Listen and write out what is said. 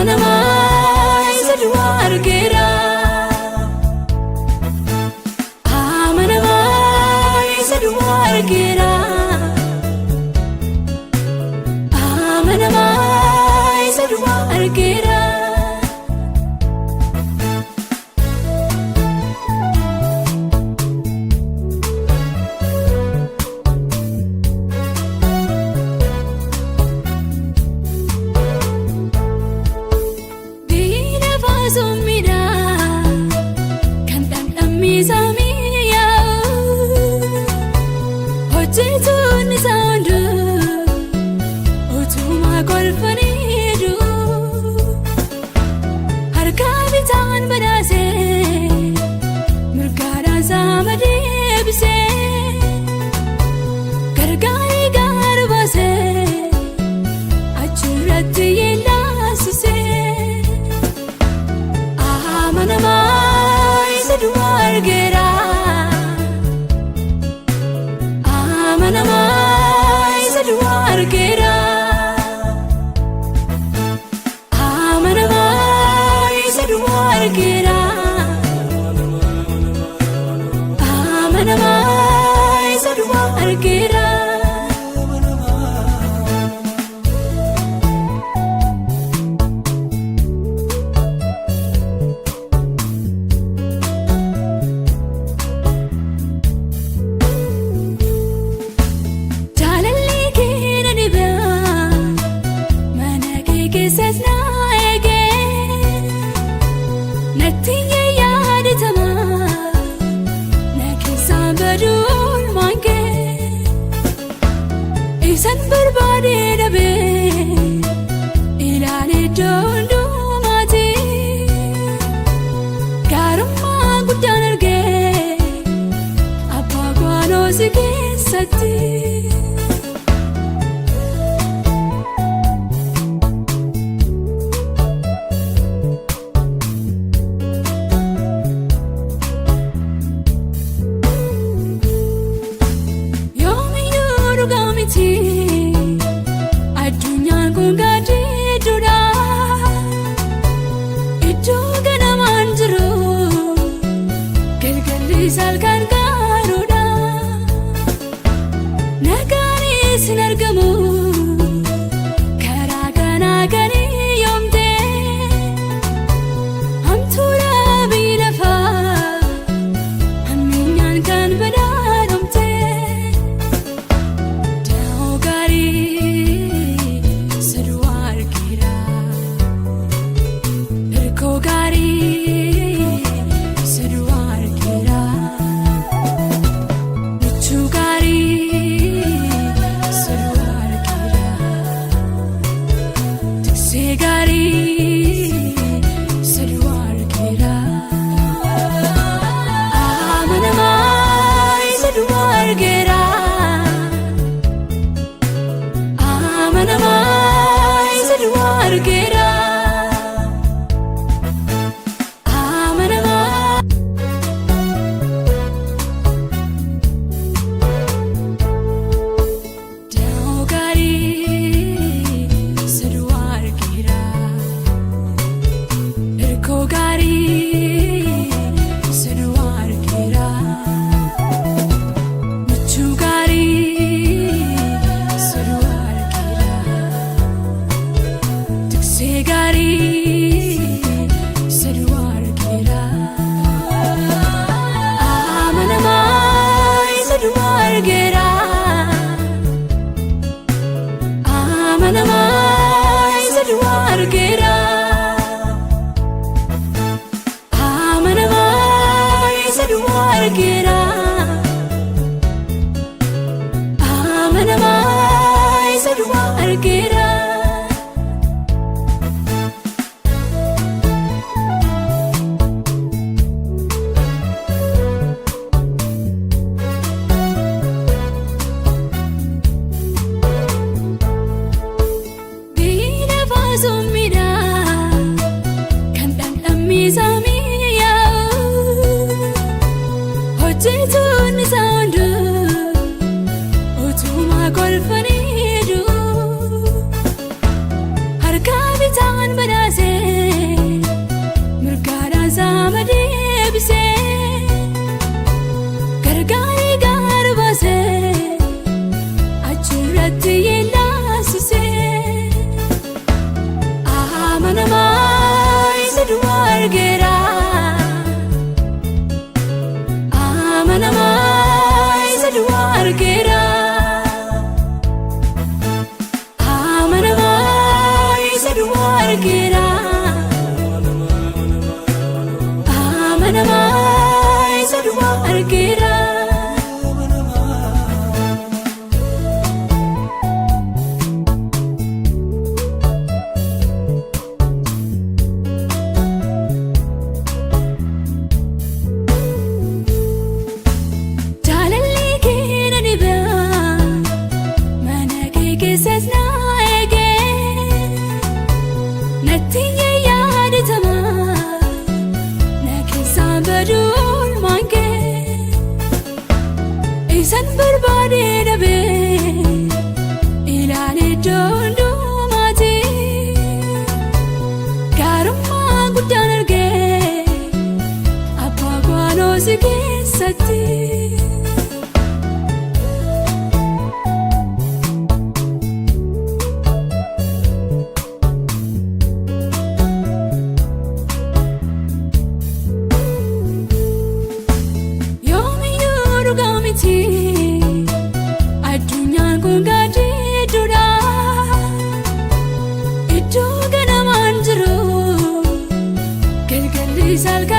Amanamaa isa duwwaa argeera. Amanamaa isa duwwaa argeera. Amanamaa isa duwwaa argeera. Biyyi lafaa summiidha kan dhandhamni isaa mi'aawu, hojjetoonni isaa hunduu utuma kolfaniiru. Harka bitaan badhaasee, mirgaadhaan saama deebisee, gargaaree gaara baasee, achirratti yeellaasisee. Amanamaa isa duwwaa argeera. Amanamaa isa duwwaa argeera. Amanamaa isa duwwaa argeera. Amanamaa isa duwwaa argeera. Jaalalli kee na dhibaa, mana kee keessas na eegee, natti yaadatama, na keessaan baduu oolmaan kee. Isaan barbaadee dhabee, ilaalee iddoo hundumaati, gaarummaa guddaan argee abbaa kwaanoo si keessatti. Yoomiyyuu dhugaa miti, addunyaan kun gaaddiidduudha. Iddoo ganamaan jiru galgalli halkan gaaruudha. Nagaanis hin argamu karaa kanaa kan yoomte, hamtuudha biyyi lafaa, hammeenyaan kan badhaadhomte. Da'oo gaarii isa duwwaa argeera. Hirkoo gaarii isa duwwaa argeera. Michuu gaarii isa duwwaa argeera. Tiksee gaarii isa duwwaa argeera. Amanamaa isa duwwaa argeera. Amanamaa isa duwwaa argeera. Amanamaa. Da'oo gaarii isa duwwaa argeera. Hirkoo gaarii isa duwwaa argeera. Michuu gaarii isa duwwaa argeera. Tiksee gaarii isa duwwaa argeera. Amanamaa isa duwwaa argeera. Amanamaa isa duwwaa argeera. Amanamaa isa duwwaa argeera. Amanamaa isa duwwaa argeera. argeera. Amanamaa isa duwwaa argeera. Jaalalli kee na dhibaa mana kee keessas na eegee natti yaadatama na keessaan baduun maankee isaan barbaadee dhabee ilaalee iddoo hundumaati gaarummaa guddaan argee abbaa kwaanoo si keessatti. Yoomiyyuu dhugaa miti addunyaan kun gaadidduudha iddoo ganamaan jiru galgalli salgaadidduudha.